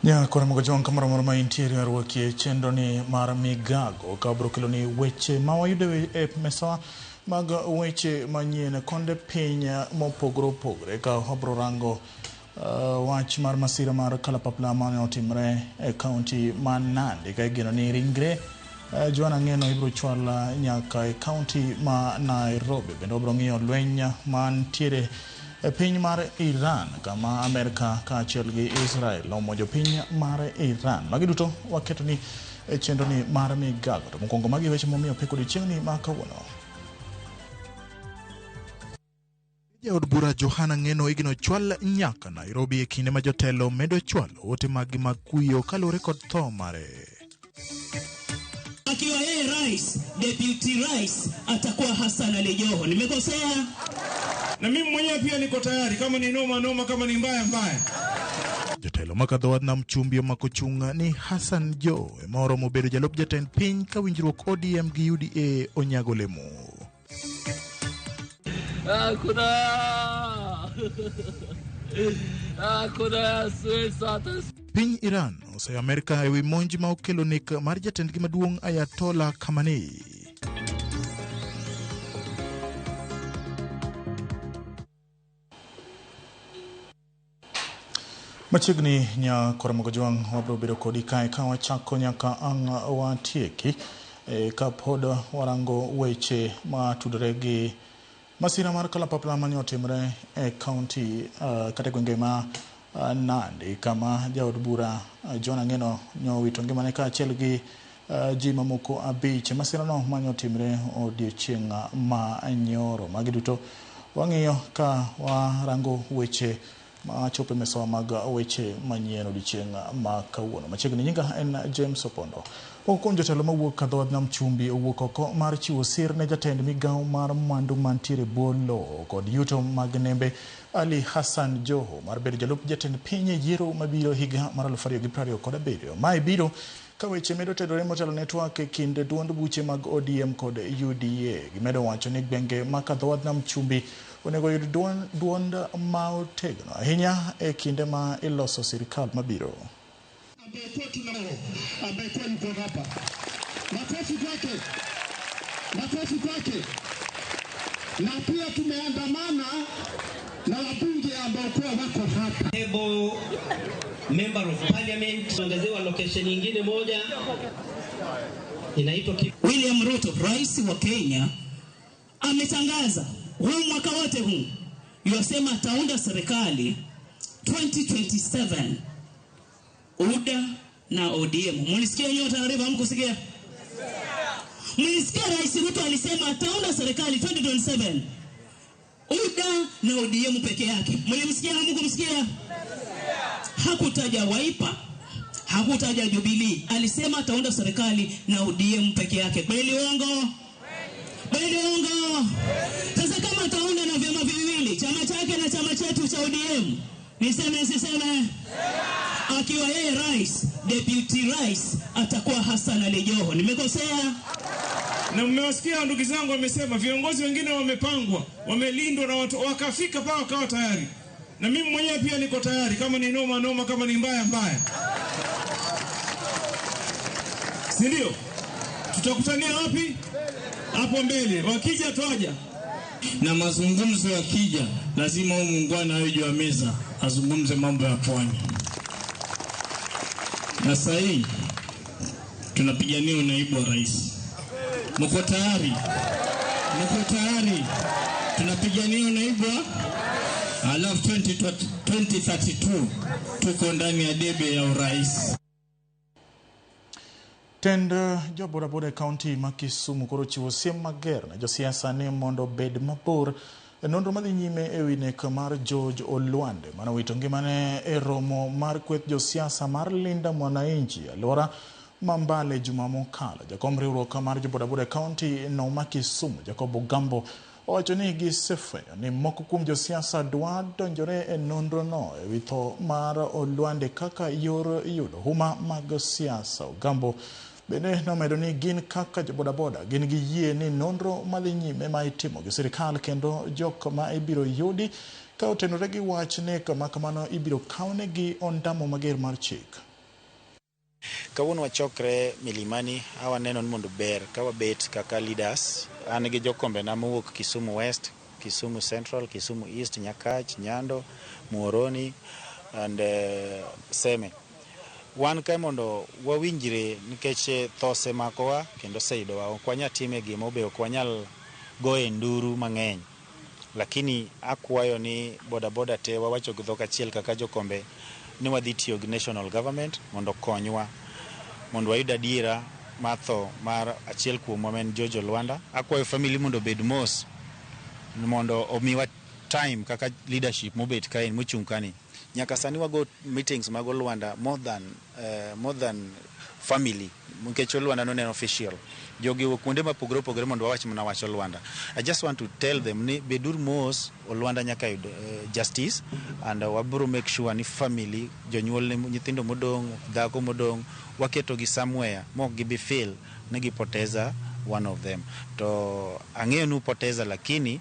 Nyakora mogo jwang' kamoro amora ma intiere arwaki e chenro ni mar migago ka wabiro kelo ni weche ma wayudo e mesawa mag weche manyien konde piny mopogore opogore ka wabiro rango wach mar masira mar kalapapla mane otimre e kaunti ma Nandi ka igeno ni ringre Joana Ng'eno ibiro chwal nyaka e kaunti ma Nairobi. Bende wabiro ng'iyo lweny mantiere e piny mar Iran kama Amerka kaachiel gi Israel omonjo piny mar Iran. Magi duto waketo ni e chenro ni mar migago. To mokwongo magi weche momiyo pek odiochieng'ni ma kawuono. Jaod bura Johana Ng'eno igeno chwal nyaka Nairobi e kinde ma jotelo medo chwalo ote maggi mag kuyo kaluwore kod tho mare. Akiwa yeye rais, deputy rais atakuwa Hassan Ali Joho. Nimekosea? Na mimi mwenyewe pia niko tayari, kama ni noma noma, kama ni mbaya mbaya. Jotelo makadho wadh nam chumbi omako chung' ni Hassan Joho ema oromo bedo jalup jatend piny ka winjruok ODM gi UDA onyago olemo. Piny Iran oseyo Amerka ewi monj ma okelo nek mar jatendgi maduong' Ayatollah Khamenei. Machiegni nya Koramogo Jwang' wabiro bedo kodi kae ka wachako nyaka ang' watieki ka pod warango weche matudore gi masira mar kalapapla mane otimre e kaunti kata e gwenge ma Nandi kama jaod bura John Ang'eno ne owito ngimane kaachiel gi ji mamoko abich. Masirano mane otimre odiochieng' ma nyoro. Magi duto wang'iyo ka warango weche ma chopo e mesawa mag weche manyien odiochieng' ma kawuono. Machiegni nyinga en James Opondo. Moko kuom jotelo mawuok ka dhowadh nam chumbi owuok oko mar chiwo sir ne jatend migawo mar mwandu mantiere bwo lowo kod yuto mag nembe Ali Hassan Joho mar bedo jalup jatend piny e yiero mabiro higa mar 2027. Mae biro ka weche medo tedore motelo ne twak e kind duond buche mag ODM kod UDA. Gimedo wacho ni gwenge ma ka dhowadh nam chumbi onego oyud duond ma otegno ahinya e kinde ma iloso sirikal mabiro. Ambaye kwa yuko hapa. Makofi kwake, makofi kwake. Na pia tumeandamana na wabunge ambao kwa wako hapa. Table Member of Parliament ongezewa location nyingine moja inaitwa William Ruto, rais wa Kenya, ametangaza huu mwaka wote huu yosema ataunda serikali 2027 UDA na ODM. Mlisikia hiyo taarifa? Hamkusikia? Mlisikia Rais Ruto alisema ataunda serikali 2027 UDA na ODM peke yake. Mlimsikia? Hamkumsikia? Hakutaja Wiper, hakutaja Jubilee. Alisema ataunda serikali na ODM peke yake. Kweli uongo? Kweli uongo? Sasa kama ataunda na vyama viwili, chama chake na chama chetu cha ODM, niseme siseme? Akiwa yeye rais, deputy rais atakuwa Hassan Ali Joho. Nimekosea? Na mmewasikia ndugu zangu wamesema viongozi wengine wamepangwa, wamelindwa na watu wakafika pale wakawa tayari. Na mimi mwenyewe pia niko tayari, kama ni noma noma, kama ni mbaya mbaya. Si ndio? Tutakutania wapi? Hapo mbele. Wakija twaja. Na mazungumzo yakija, lazima huyu muungwana awe juu ya meza azungumze mambo ya pwani. Na sasa hii tunapigania unaibu wa rais. Mko tayari? Mko tayari? Tunapigania unaibu wa alafu 2032 tuko ndani ya debe ya urais. Tend jo bodaboda e kaunti ma Kisumu koro chiwo siem mager ne josiasa ni mondo obed mabor e nonro madhi nyime e wi nek mar George Olwande mane owito ngimane e romo mar kweth josiasa mar Linda Mwananchi alwora ma Mbale juma mokalo. Jakom riwruok mar jo bodaboda e kaunti no ma Kisumu Jacob Ogambo owacho ni gisefwenyo ni moko kuom josiasa dwa donjore e nonro no e wi tho mar Olwande kaka yor yudo huma mag siasa. Ogambo bende nomedo ni gin kaka jo bodaboda gin gi yie ni nonro madhi nyime ma itimo gi sirikal kendo jok ma ibiro yudi ka otenore gi wach nek ma kamano ibiro kawnegi ondamo mager mar chik. Kawuono wachokre Milimani, awaneno ni mondo ber ka wabet kaka leaders. An gi jokombena mowuok Kisumu West, Kisumu Central, Kisumu East, Nyakach, Nyando, Muhoroni and Seme. Wan kae mondo wawinjre nikech tho osemakowa kendo oseyudowa. Ok wanyal time gima be ok wanyal goye nduru mang'eny. Lakini akwayo ni bodaboda te wawacho gi dhok achiel kaka jokombe ni wadhi tiyo gi national government mondo okonywa mondo wayud adiera mar tho mar achiel kuomwa ma en George Olwanda. Akwayo family mondo obed mos mondo omiwa time kaka leadership mobet kae mochung' kani. Nyaka sani wago meetings mag Olwanda more than family nikech Olwanda no ne en official. Jogi owuok kuonde mopogore opogore mondo wawach mana wach Olwanda. I just want to tell them ni bedur mos, Olwanda nyaka yud justice and wabiro make sure ni family, jonyuol, nyithindo modong', dhako modong', waketo gi somewhere mok gibi feel ni gipoteza one of them. To ang'eyo ni upoteza, lakini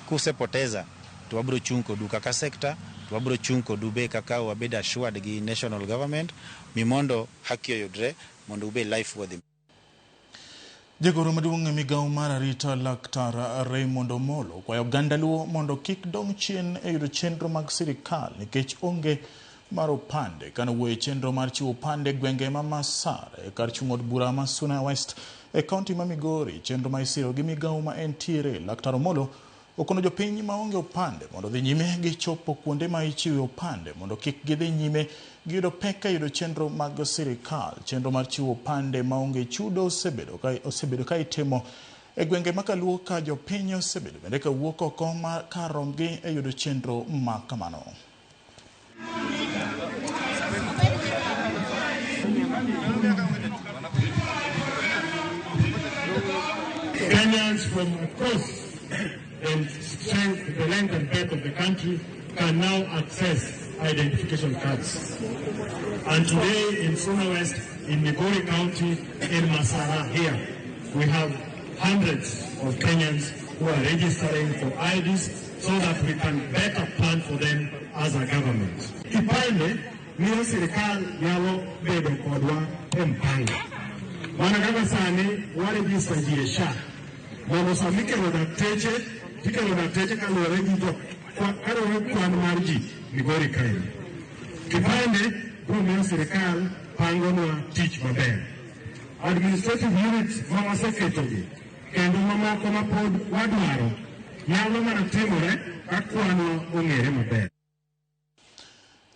kusepoteza to wabiro chung' kodu kaka sector, to wabiro chung' kodu be kaka wabed assured gi national government mi mondo haki oyudre mondo ube life worthy. Jagoro maduong' e migawo mar arita, Laktar Raymond Omolo, okwayo oganda Luo mondo kik dong' chien e yudo chenro mag sirikal nikech onge mar opande. Kane owuoyo e chenro mar chiwo opande e gwenge ma Masara e kar chung' od bura ma Suna West e kaunti ma Migori, chenro ma isiro gi migawo ma entiere, Laktar Omolo okono jopiny maonge opande mondo odhi nyime gi chopo kuonde ma ichiwe opande mondo kik gidhi nyime gi yudo pek e yudo chenro mag sirikal. Chenro mar chiwo opande maonge chudo osebedo ka itimo e gwenge ma Kaluo, ka jopiny osebedo bende ka wuok oko mar kar rombgi e yudo chenro ma kamano. Kenyans from across the strength, the length and breadth of the country can now access identification cards. And today in Suna West, in Migori County, in Masara here, we have hundreds of Kenyans who are registering for IDs so that we can better plan for them as a government. Kipande miyo sirikal nyalo bedo kodwa e mpango. Mana kaka sani waregister ji e SHA mondo sama ikelo dakteche tikelo dakteche kaluwore gi jo kaluwore gi kwan mar ji Migori kae. Kipande biro miyo sirikal pangonwa tich maber. Administrative units ma waseketogi kendo mamoko ma pod wadwaro nyalo mana timore ka kwanwa ong'ere maber.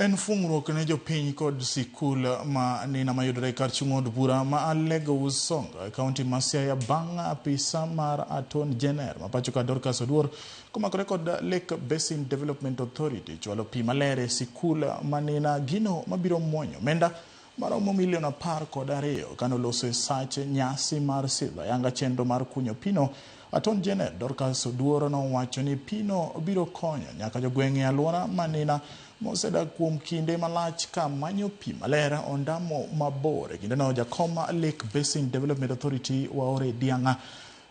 En fung'ruok ne jopiny kod sikul ma nina mayudore kar chung' od bura ma Alego Usonga e kaunti ma Siaya bang' apisa mar Attorney General ma pacho ka Dorcas Oduor komakore kod Lake Basin Development Authority chwalo pi maler e sikul ma nina, gino mabiro muonyo omenda maromo milion 12. Kanoloso e sach nyasi mar sidho ayanga chenro mar kunyo pino, Attorney General Dorcas Oduor nowacho ni pino biro konyo nyaka jogweng' e alwora ma nina mosedak kuom kinde malach ka manyo pi maler ondamo mabor. E kindeno, jakom Lake Basin Development Authority Waore Diang'a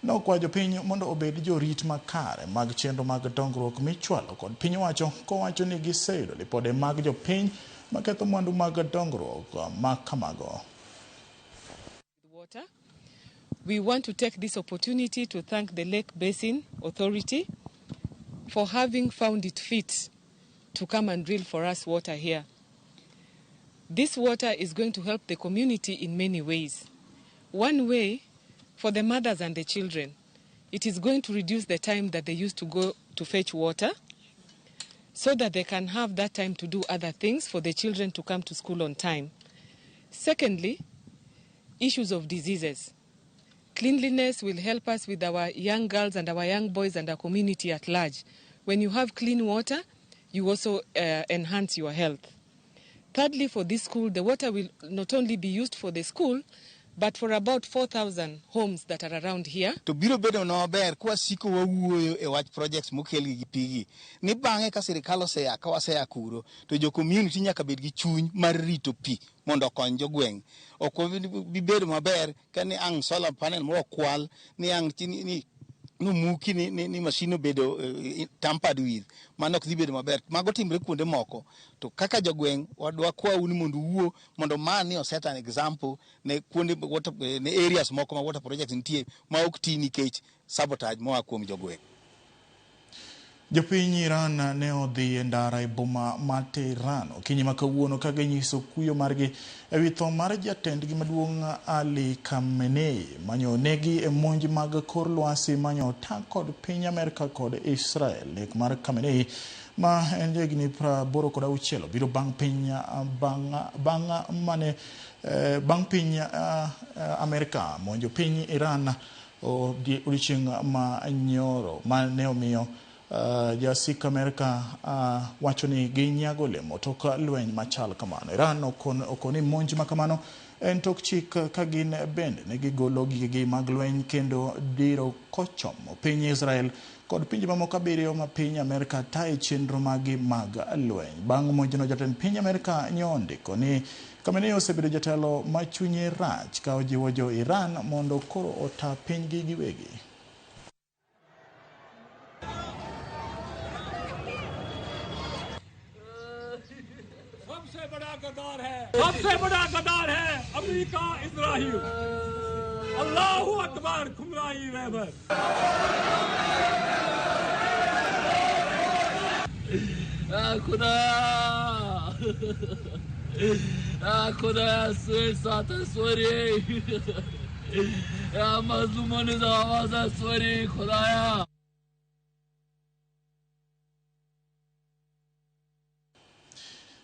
nokwayo jopiny mondo obed jorit makare mag chenro mag dongruok michwalo kod piny owacho, kowacho ni giseyudo lipode mag jopiny maketho mwandu mag dongruok ma kamago. Water. We want to take this opportunity to thank the Lake Basin Authority for having found it fit to come and drill for us water here. This water is going to help the community in many ways. One way, for the mothers and the children, it is going to reduce the time that they used to go to fetch water so that they can have that time to do other things, for the children to come to school on time. Secondly, issues of diseases. Cleanliness will help us with our young girls and our young boys and our community at large. When you have clean water, you also enhance your health. Thirdly, for this school, the water will not only be used for the school, but for about 4,000 homes that are around here. To biro bedo na maber ka wasiko wawuoyo e wach projects mokel gi pigi ni bang'e ka sirikal osea ka wasea kuro to jo community nyaka bed gi chuny mar rito pi mondo okony jogweng'. Ok wabi bedo maber ka ni ang' solar panel moro okwal ni ang' ni Nomuki ni machine obedo tampered with, mano ok dhi bedo maber. Mago timre kuonde moko. To kaka jogweng' wadwa kwau ni mondo uwuo mondo mani o set an example ne kuonde water, ne areas moko ma water projects nitie ma ok ti nikech sabotage moa kuom jogweng'. Jopiny Iran ne odhi e ndara e boma ma Tehran okinyi ma kawuono ka ginyiso kuyo margi ewi tho mar jatendgi maduong' Ali Khamenei manyo onegi e monj mag kor lwasi manyo ota kod piny Amerka kod Israel. Nek mar Khamenei ma en jahigni 86 biro bang' piny bang' mane bang' piny Amerka monjo piny Iran odiochieng' ma nyoro mane omiyo jasik Amerka wacho ni ginyago olemo tok lweny machal kamano. Iran okoni monj ma kamano en tok chik ka gin bende ne gigolo gigegi mag lweny kendo diro kochomo piny Israel kod pinje mamoko 7 ma piny Amerka taye chenro magi mag lweny. Bang' monjno jatend piny Amerka nyondiko ni Khamenei osebedo jatelo ma chunye rach ka ojiwo jo Iran mondo koro ota pinygi giwegi. सबसे बड़ा गद्दार है America Israel. Allahu Akbar खुमराई रहबर। खुदा खुदा साथ सोरी मजलूमों ने आवाज सोरी खुदाया।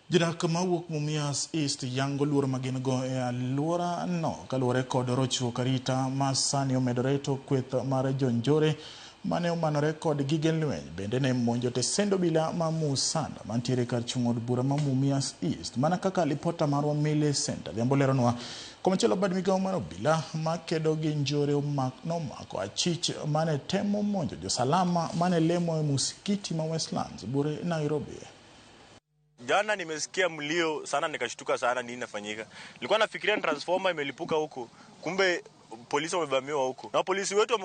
Jodak mawuok Mumias East yango luoro ma gin go e alwora no kaluwore kod rochruok arita ma sani omedore to kweth mar jonjore mane omanore kod gige lweny bende ne monjo tesend obila ma Musanda mantiere kar chung' od bura ma Mumias East mana kaka lipota marwa Millicent Adhiambo leronwa. Komachielo bad migawo mar obila makedo gi njore nomako achich mane temo monjo josalama mane lemo e musikiti ma Westlands bure Nairobi. Jana nimesikia mlio sana nikashtuka sana nini inafanyika. Nilikuwa nafikiria transformer imelipuka huko. Kumbe polisi wamevamiwa huko. Na polisi wetu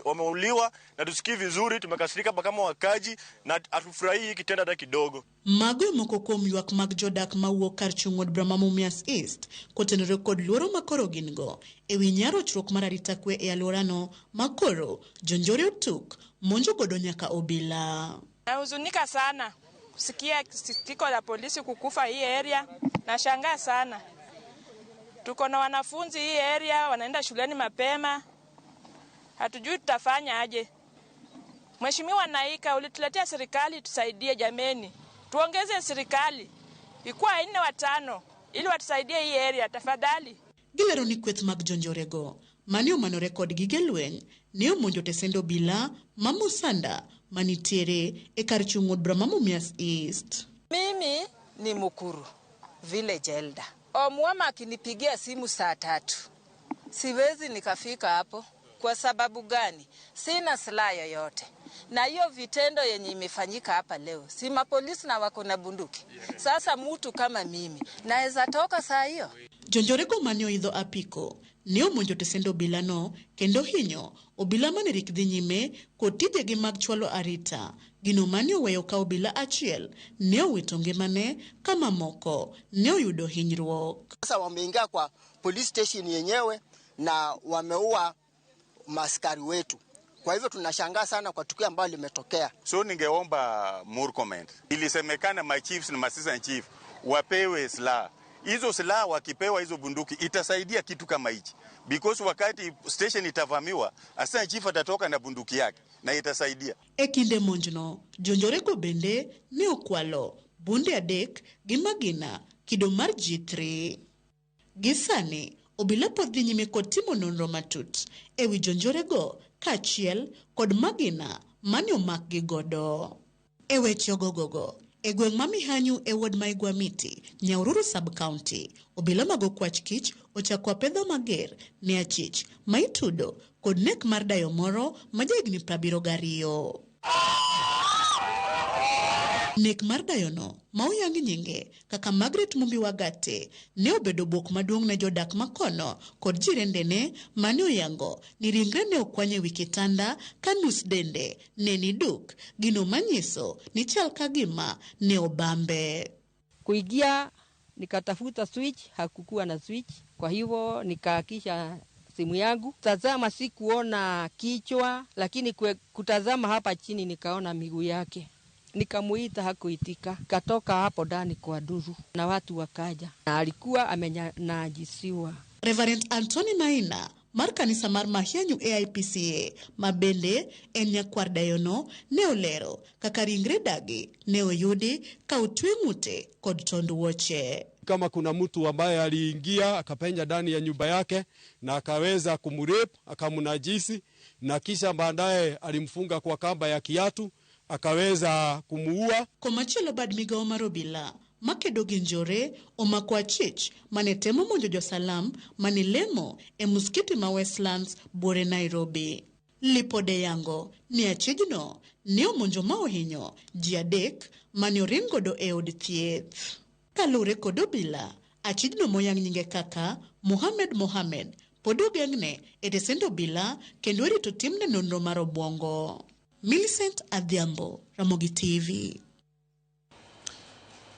wameuliwa na tusikii vizuri, tumekasirika kama wakaji na hatufurahii kitendo hata kidogo. Mago moko kuom ywak mag jodak mawuok kar chung' od bura ma Mumias East kotenore kod luoro makoro gin go ewi nyarochruok mar arita kwe e alworano makoro jonjore otuk monjo godo nyaka obila. Nahuzunika sana kusikia sikitiko la polisi kukufa hii area, nashangaa sana. Tuko na wanafunzi hii area wanaenda shuleni mapema. Hatujui tutafanya aje. Mheshimiwa Naika, ulituletea serikali tusaidie jameni. Tuongeze serikali ikuwa 4 5 ili watusaidie hii area tafadhali. Gilero ni kweth mag jonjorego mane omanore kod gige lweny ne omonjo tesend obila ma Musanda manitiere e kar chung' od bura ma Mumias East. Mimi ni Mukuru village elder. Omwama akinipigia simu saa 3 siwezi nikafika hapo. Kwa sababu gani? Sina silaha yoyote. Na hiyo vitendo yenye imefanyika hapa leo, si mapolisi na wako na bunduki. Sasa mtu kama mimi naweza toka saa hiyo? Jonjorego mane oidho apiko ne omonjo tesend obila no kendo hinyo obila mane rik dhi nyime kod tijegi mag chwalo arita. Gino mane oweyo ka obila achiel ne owito ngimane ka mamoko ne oyudo hinyruok. Sasa wameingia kwa police station yenyewe na wameua maskari wetu. Kwa hivyo tunashangaa sana kwa tukio ambalo limetokea. So ningeomba Murkomen, ilisemekana my chiefs na assistant chief wapewe silaha. Hizo silaha wakipewa hizo bunduki itasaidia kitu kama hichi. Because wakati station itavamiwa, assistant chief atatoka na bunduki yake na itasaidia. E kinde monjno, jonjorego bende ne okwalo bunde 3 gi magina kido mar G3. Gi sani, obila pod dhi nyime kod timo nonro matut ewi jonjorego kaachiel kod magina mane omakgi godo. E weche ogogogo, e gweng' ma Mihanyu e ward ma Igwamiti, Nyahururu sub-county, obila mag okwach kich ochako apedha mager ne achich ma itudo kod nek mar dayo moro ma jahigni 72. Nek mar dayono ma oyang nyinge kaka Margaret Mumbi Wagate ne obedo bwok maduong' ne jodak makono kod jirendene mane oyango ni ringre ne okwany ewi kitanda ka nus dende ne ni duk, gino manyiso ni chal ka gima ne obambe. Kuingia nikatafuta switch, hakukuwa na switch, kwa hivyo nikaakisha simu yangu. Tazama sikuona kichwa, lakini kutazama hapa chini nikaona miguu yake. Nikamuita hakuitika. Katoka hapo ndani kwa duru na watu wakaja. Na alikuwa amenajisiwa. Reverend Anthony Maina mar kanisa mar Mahianyu AIPCA mabende en nyakwar dayono ne olero kaka ringre dagi ne oyudi ka otwe ng'ute kod tond wuoche. Kama kuna mtu ambaye aliingia akapenya ndani ya nyumba yake na akaweza kumrape, akamnajisi, na kisha baadaye alimfunga kwa kamba ya kiatu akaweza kumuua. Komachielo bad migawo mar obila makedo gi njore omako achich mane temo monjo josalam mane lemo e muskiti ma Westlands buore Nairobi. Lipode yango ni achijno ne omonjo ma ohinyo ji 3 mane oring godo e od thieth. Kalure kod obila, achijno moyang nyinge kaka Mohamed Mohamed pod ogeng'ne e tesend obila kendo irito timne nonro mar obwongo. Millicent Adhiambo, Ramogi TV.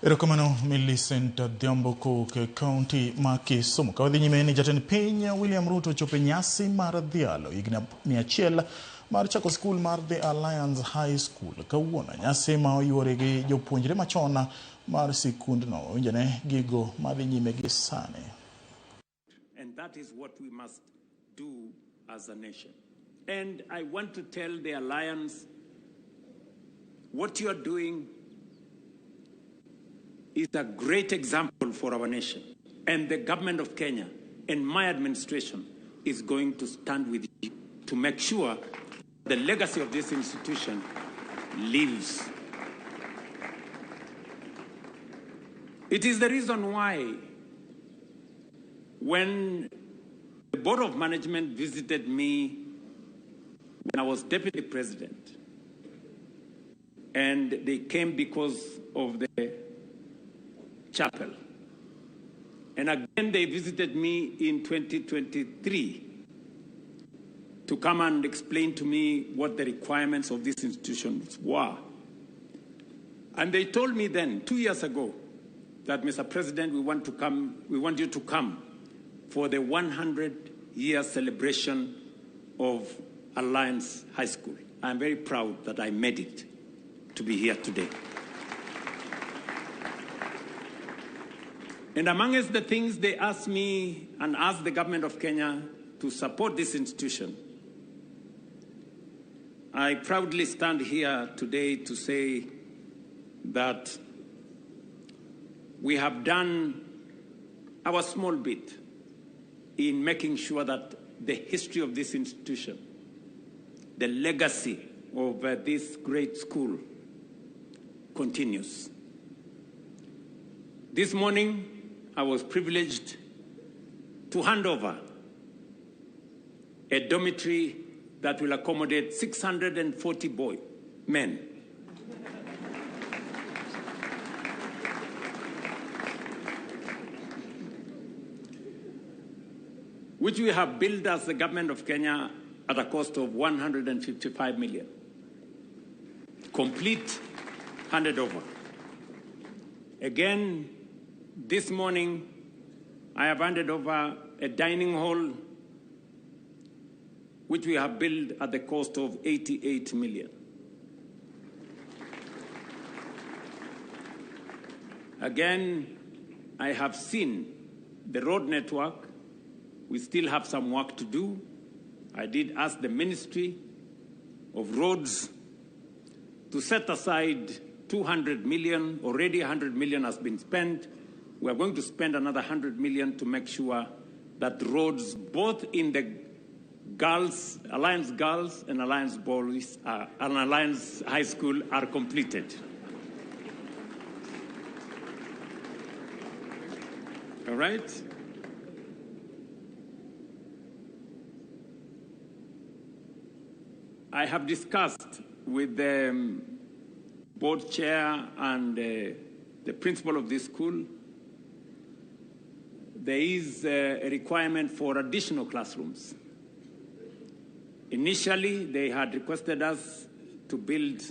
Erokamano Millicent Adhiambo kowuok e kaunti ma Kisumu. Ka wadhi nyime ni jatend piny William Ruto ochopo e nyasi mar dhialo higni 100 mar chako skul mar The Alliance High School kawuono. Nyasi ma oyuore gi jopuonjre machon mar sikundno. Winjane gigo madhi nyime gi sani. And that is what we must do as a nation. And I want to tell the Alliance, what you are doing is a great example for our nation. And the government of Kenya and my administration is going to stand with you to make sure the legacy of this institution lives. It is the reason why when the Board of Management visited me when I was deputy president, and they came because of the chapel. And again, they visited me in 2023 to come and explain to me what the requirements of this institution were. And they told me then, 2 years ago, that, Mr. President, we want you to come for the 100-year celebration of Alliance High School. I'm very proud that I made it to be here today. And amongst the things they asked me and asked the government of Kenya to support this institution, I proudly stand here today to say that we have done our small bit in making sure that the history of this institution, the legacy of this great school continues. This morning, I was privileged to hand over a dormitory that will accommodate 640 men. Which we have built as the government of Kenya at a cost of 155 million. Complete, handed over. Again, this morning, I have handed over a dining hall which we have built at the cost of 88 million. Again, I have seen the road network. We still have some work to do. I did ask the Ministry of Roads to set aside 200 million. Already 100 million has been spent. We are going to spend another 100 million to make sure that roads, both in the girls, Alliance Girls and Alliance Boys, and Alliance High School, are completed. All right? I have discussed with the Board chair and the principal of this school, there is a requirement for additional classrooms. Initially, they had requested us to build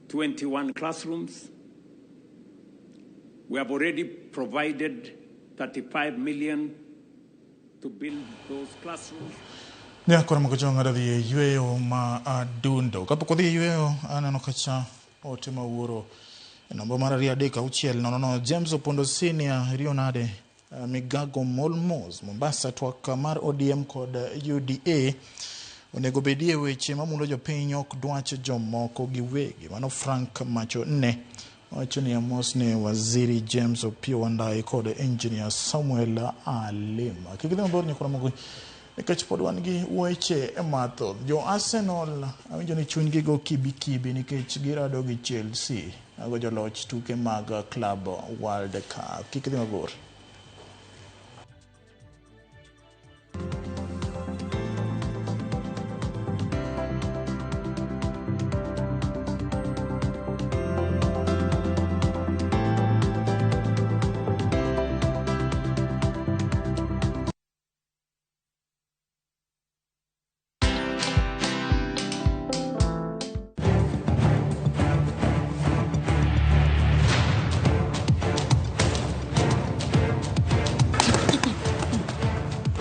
21 classrooms. We have already provided 35 million to build those classrooms. Nyakora Mogojong adhi e yweyo ma adundo. Kapok odhi e yweyo, aneno kacha ote ma wuoro e namba mar 2 3 6 0 0 James Opondo Senior riyo nade Migago Molmos Mombasa twak mar ODM kod UDA onego bedie weche mamulo jopiny ok dwach jomoko giwegi. Mano Frank Macho 4 wacho ni amos ne Waziri James Opiyo Wandayi kod Engineer Samuel Alima. Kik idhi mabor nyakora Mogoi, nikech pod wan gi weche mathoth. Jo Arsenal awinjo ni chunygi go kibi kibi nikech girado gi Chelsea ago joloch tuke mag Club World Cup. Kik idhi mabor.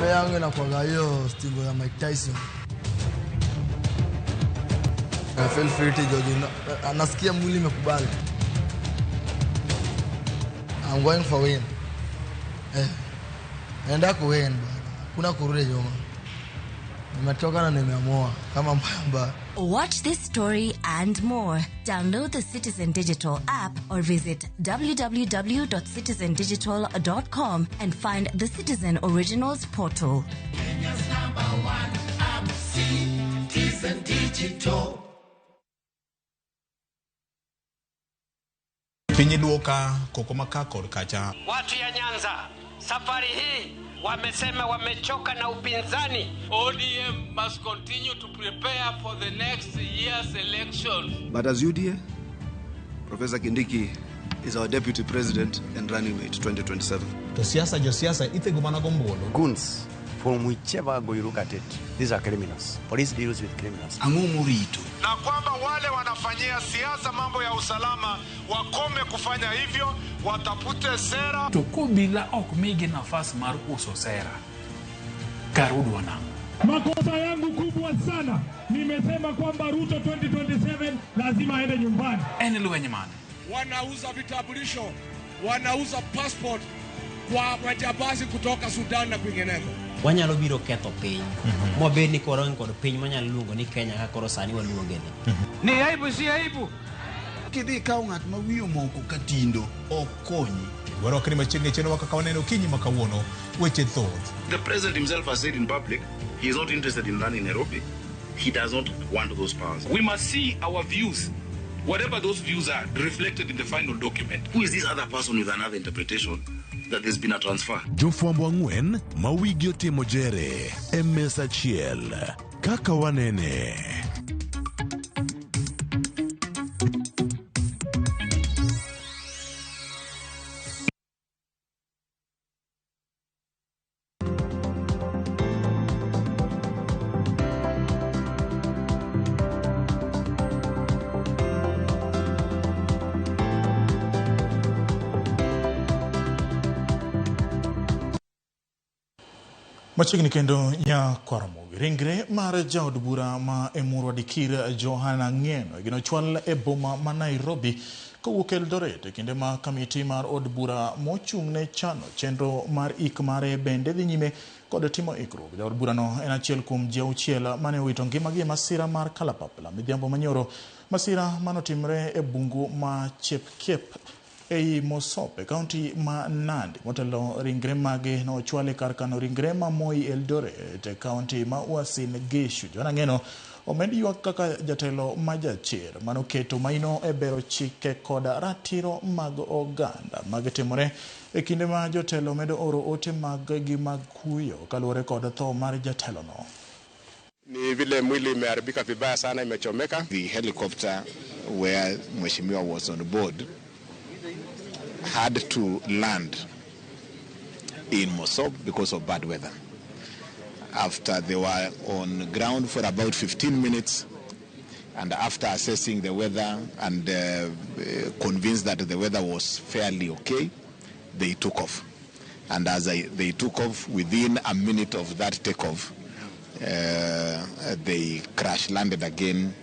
Yangu inakuwaga hiyo stingo ya Mike Tyson. I feel free to joji. Nasikia mwili imekubali. I'm going for win. Naenda ku win bana. Kuna kurudi nyuma. Nimetoka na nimeamua kama mbaya. Watch this story and more. Download the Citizen Digital app or visit www.citizendigital.com and find the Citizen Originals portal. Kenya's number one app, Citizen Digital. Piny duoka koko maka kod kacha. Watu ya Nyanza, safari hii wamesema wamechoka na upinzani. ODM must continue to prepare for the next year's elections. But as UDA, Professor Kindiki is our deputy president and running mate 2027. To siasa jo siasa ithego mana gombolo. Goons from whichever angle you look at it, these are criminals. Police deals with criminals. Ang'o morito? Na kwamba wale wanafanyia siasa mambo ya usalama wakome kufanya hivyo, watafute sera. To kobila ok migi nafas mar uso sera. Karudwa nang'o? Makosa yangu kubwa sana, nimesema kwamba Ruto 2027 lazima aende nyumbani. En lweny mane? Wanauza vitambulisho, wanauza passport kwa majambazi kutoka Sudan na kwingineko. Wanyalo biro ketho piny. Mwabed ni koro kod piny manyalo luongo ni Kenya kaka koro sani waluonge ni. Ni aibu si aibu. Kidhi ikawo ng'at ma wiye omoko katindo ok konyi. Warwakni machiegni chenro kaka waneno okinyi ma kawuono weche thoth. The president himself has said in public he is not interested in running Nairobi. He does not want those powers. We must see our views, whatever those views are, reflected in the final document. Who is this other person with another interpretation that there's been a transfer? Jofwambo ang'wen ma wigi otimo jere e mesa achiel kaka wanene. Machiegni kendo Nyakwaramogi. Ringre mar jaod bura ma Emurua Dikir Johana Ng'eno ginochwal e boma ma Nairobi kowuok Eldoret e kinde ma kamiti mar od bura mochung' ne chano chenro mar ik mare bende dhi nyime kod timo ikruok. Jaod burano en achiel kuom ji auchiel mane owito ngimagi e masira mar kalapapla midhiambo manyoro, masira manotimre e bungu ma Chepkep ei Mosop e kaunti ma Nandi. Motelo ringre mage nochwal e kar kano ringre ma Moi Eldoret e kaunti ma Uasin Gishu. Johana Ng'eno omed ywak kaka jatelo ma jachir manoketo maino e bero chike kod ratiro mag oganda mag timore e kinde ma jotelo medo oro ote mag gi mag kuyo kaluwore kod tho mar jatelono. Ni vile mwili imeharibika vibaya sana, imechomeka. The helicopter where Mheshimiwa was on board had to land in Mosop because of bad weather. After they were on ground for about 15 minutes, and after assessing the weather and convinced that the weather was fairly okay, they took off. And as they took off, within a minute of that takeoff, they crash landed again,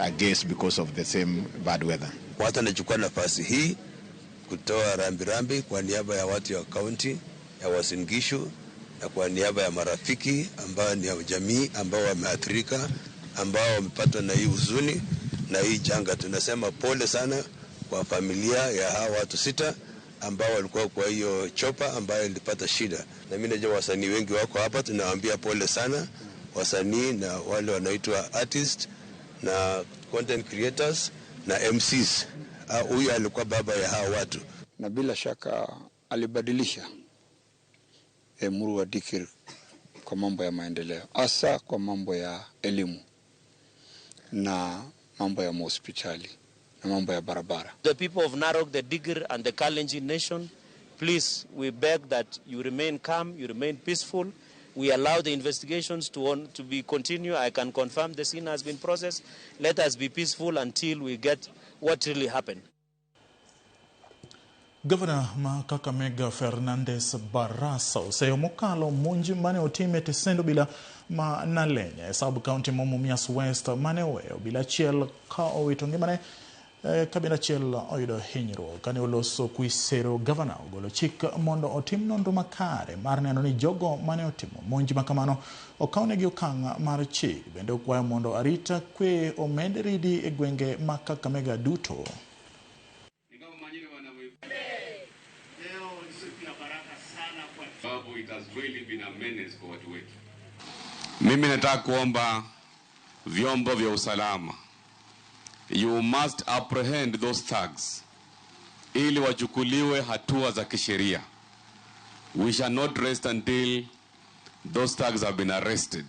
I guess because of the same bad weather. Watu wanachukua nafasi hii kutoa rambirambi kwa niaba ya watu ya kaunti ya Uasin Gishu na kwa niaba ya marafiki ambao ni ya jamii ambao wameathirika, ambao wamepatwa na hii huzuni na hii janga. Tunasema pole sana kwa familia ya hawa watu 6 ambao walikuwa kwa hiyo chopa ambayo ilipata shida. Na mimi najua wasanii wengi wako hapa, tunawaambia pole sana wasanii na wale wanaitwa artist na content creators na MCs. Huyu alikuwa baba ya hawa watu. Na bila shaka alibadilisha Emurua Dikirr kwa mambo ya maendeleo, hasa kwa mambo ya elimu na mambo ya hospitali na mambo ya barabara. The people of Narok, the Dikirr and the Kalenjin nation, please, we beg that you remain calm, you remain peaceful. We allow the investigations to be continue. I can confirm the scene has been processed. Let us be peaceful until we get what really happened. Governor ma Kakamega Fernandez Barasa oseyo mokalo monj mane otim e tesend obila ma Nalenya e sub county ma Mumias West mane oweyo obila achiel ka owito ngimane kabila achiel oyudo hinyruok. Kane oloso kuisero, gavana ogolo chik mondo otim nonro makare mar neno ni jogo mane otimo monj makamano okawnegi okang' mar chik. Bende okwayo mondo arita kwe omed ridi e gwenge ma Kakamega duto. Mimi nataka kuomba vyombo vya usalama, you must apprehend those thugs ili wachukuliwe hatua za kisheria. We shall not rest until those thugs have been arrested.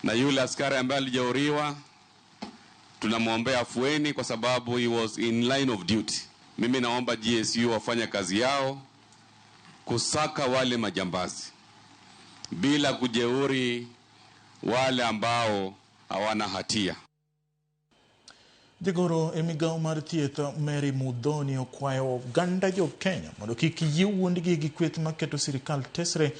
Na yule askari ambaye alijeruhiwa tunamwombea afueni kwa sababu he was in line of duty. Mimi naomba GSU wafanye kazi yao kusaka wale majambazi bila kujeuri wale ambao hawana hatia. Jagoro e migao mar thieth Mary Muthoni okwayo oganda jo Kenya mondo kik yie wuondgi gi kweth maketo sirikal tesre,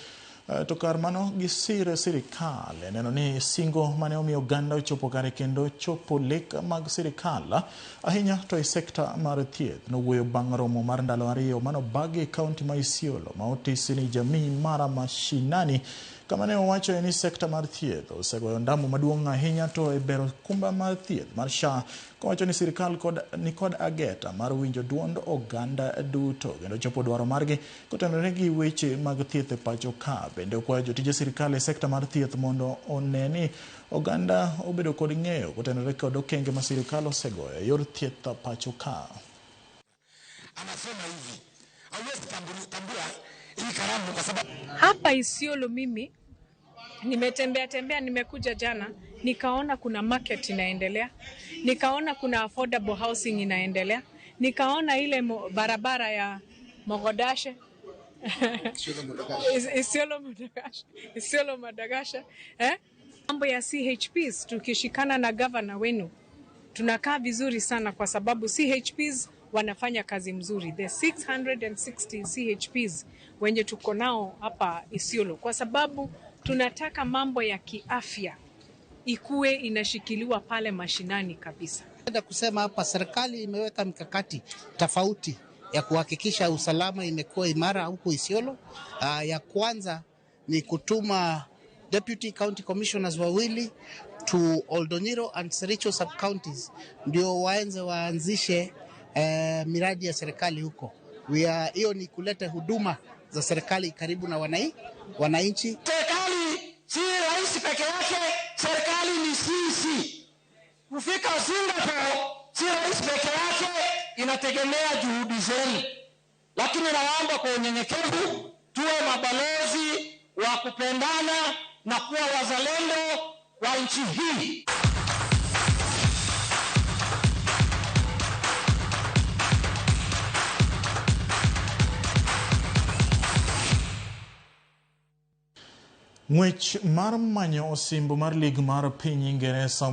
to kar mano gisir sirikal e neno ni singo mane omiyo oganda ochopo kare kendo chopo lek mag sirikal ahinya to e sekta mar thieth. Nowuoyo bang' romo mar ndalo 2 manobagi e kaunti ma Isiolo ma otisi ni jamii mara mashinani, kama ne owacho ni sekta mar thieth osegoyo ndamo maduong' ahinya to e bero kumba mar thieth mar SHA, kowacho ni sirikal ni kod ageta mar winjo duond oganda duto kendo chopo dwaro margi kotenore gi weche mag thieth e pacho ka. Bende okwayo jotije sirikal e sekta mar thieth mondo one ni oganda obedo kod ng'eyo kotenore kod okenge ma sirikal osegoyo e yor thieth pacho ka. Anasema hivi, hauwezi tambua hii karamu kwa sababu hapa Isiolo mimi nimetembea tembea, nimekuja jana nikaona kuna market inaendelea, nikaona kuna affordable housing inaendelea, nikaona ile barabara ya Mogodashe Isiolo Madagasha, Mambo ya CHPs tukishikana na governor wenu tunakaa vizuri sana kwa sababu CHPs wanafanya kazi mzuri. The 660 CHPs wenye tuko nao hapa Isiolo, kwa sababu tunataka mambo ya kiafya ikue inashikiliwa pale mashinani kabisa. Napenda kusema hapa serikali imeweka mikakati tofauti ya kuhakikisha usalama imekuwa imara huku Isiolo. Ya kwanza ni kutuma Deputy County Commissioners wawili to Oldonyiro and Sericho sub-counties ndio waanze waanzishe miradi ya serikali huko. Hiyo ni kuleta huduma za serikali karibu na wananchi. Serikali si rais peke yake, serikali ni sisi. Kufika Singapore si rais peke yake, inategemea juhudi zenu. Lakini naomba kwa unyenyekevu tuwe mabalozi wa kupendana na kuwa wazalendo wa nchi hii. Ng'wech mar manyo osimbo mar lig mar piny Ingeresa.